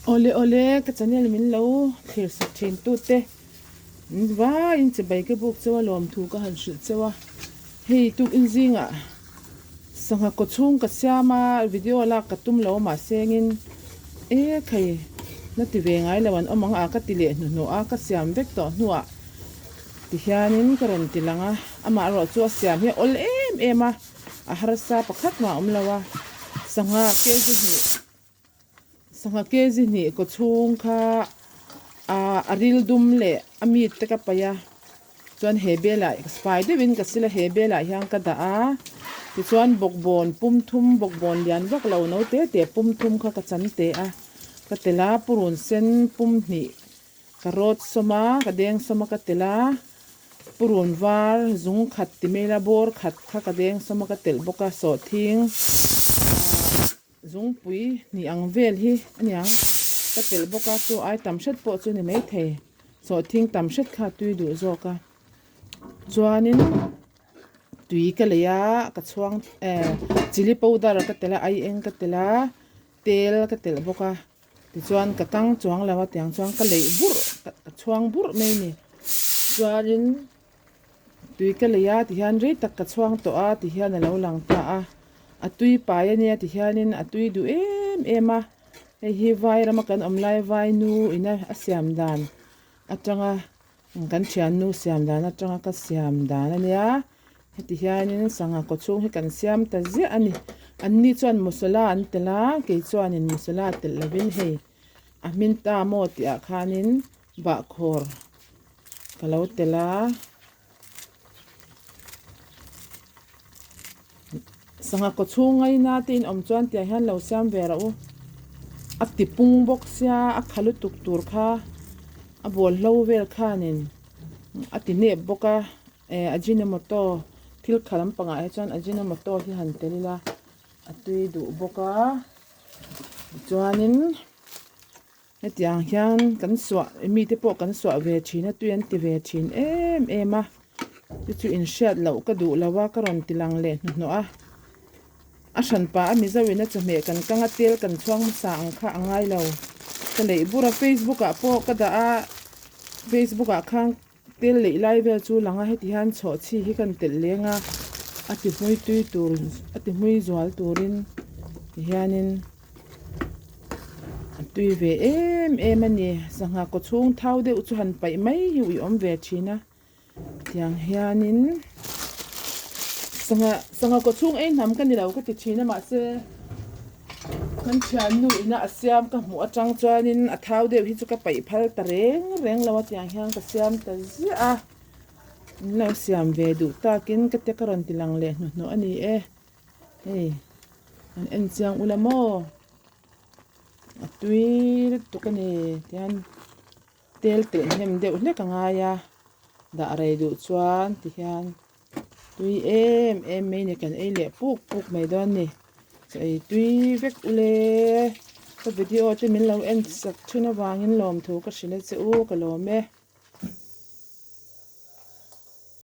Awle awle ka channel min lo thlir sak thin tute vaiin chibai ka buk cheu a lawmthu ka han hrilh cheu a hei tukin zingah sangha kaw chhung ka siam a video lak ka tum lo mahse engin e khai na ti ve ngai lo an awm ang a ka ti leh hnuhnawh a ka siam vek tawh hnuah tihianin ka rawn ti lang a amaherawh chu a siam hi a awl em em a a harsa pakhat mah a awm lo a sangha kg hnih Sangha kg hnih kaw chhung kha ah a ril dum leh a meat te ka paih a chuan he belah fai deuhin ka sil a he belah hian ka dah a tichuan bawkbawn pum thum bawkbawn lian vak lo no te te pum thum kha ka chan teh a ka telh a purun sen pum hnih ka rawt sawm a ka deng sawm a ka telh a purun var zung khat ti mai ila bawr khat kha ka deng sawm a ka telh bawk a sawhthing ah. Zungpui ni ang vel hi a niang ka telh bawk a chu ai tam hret pawh chu ni maithei sawhthing tam hret kha a tui duh zawk a chuanin tui ka lei a ka chhuang eh chilli powder ka telh a aieng ka telh a tel ka telh bawk a tichuan ka kang chuang lo a tiang chuan ka leih burh ka chhuang burh mai a ni chuanin. Tui ka lei a tihian rei tak ka chhuang tawh a tihian a lo lang ta a, a tui pai a nia tihianin a tui duh em em a, hei hi vai rama kan awm lai vai nu ina a siam dan atanga kan thiannu siam dan atanga ka siam dan a nia heti hianin sangha kaw chhung hi kan siam ta ziah a ni anni chuan masala an telh a kei chuanin masala telh lovin hei a hmin ta maw tih ah khanin bahkhawr. Ka lo tel a sangha kaw chhung ngaina te in awm chuan tiang hian lo siam ve rawh u a ti pung bawk sia a kha lutuk tur kha a bawl hlo vel khanin a ti nep bawk a eh ajinomoto thil kha lampangah hi chuan ajinomoto hi han tel ila a tui duh bawk a tichuanin. Hetiang hian kan suah mite pawh kan suah ve thin a tui an ti ve thin em em a chu chu inhriat loh ka duh lo a ka rawn ti lang leh hnuhnawh a a hran pah a mizo in a chawhmeh kan kang a tel kan chhuang hmasa ang kha a ngai lo ka leih bur a facebook ah pawh ka dah a facebook ah khan Tel leih lai vel chu lang a heti hian chhawhchhi hi kan telh leng a a ti hmui tui tur a ti hmui zual turin ti hianin a tui ve em em a ni sangha kaw chhung thau deuh chu han paih mai hi ui awm ve thin a tiang hianin sangha sangha kaw chhung ei hnam ka ni lo ka ti thin a mahse. Kan thiannu ina a siam ka hmuh atang chuanin a thau deuh hi chu ka paih phal ta reng reng lo a tiang hian ka siam ta ziah a min lo siam ve duh takin ka te ka rawn ti lang leh hnuhnawh a ni e hei an en chiang ula maw a tui lutuk a ni tihian tel telh hnem deuh hlek a ngai a dah rei duh chuan tihian. Tui em em mai ni kan ei leh puk puk mai dawn ni chaw ei tui vek ule ka video te min lo en sak thin avangin lawmthu ka hrilh a che u ka lawm e.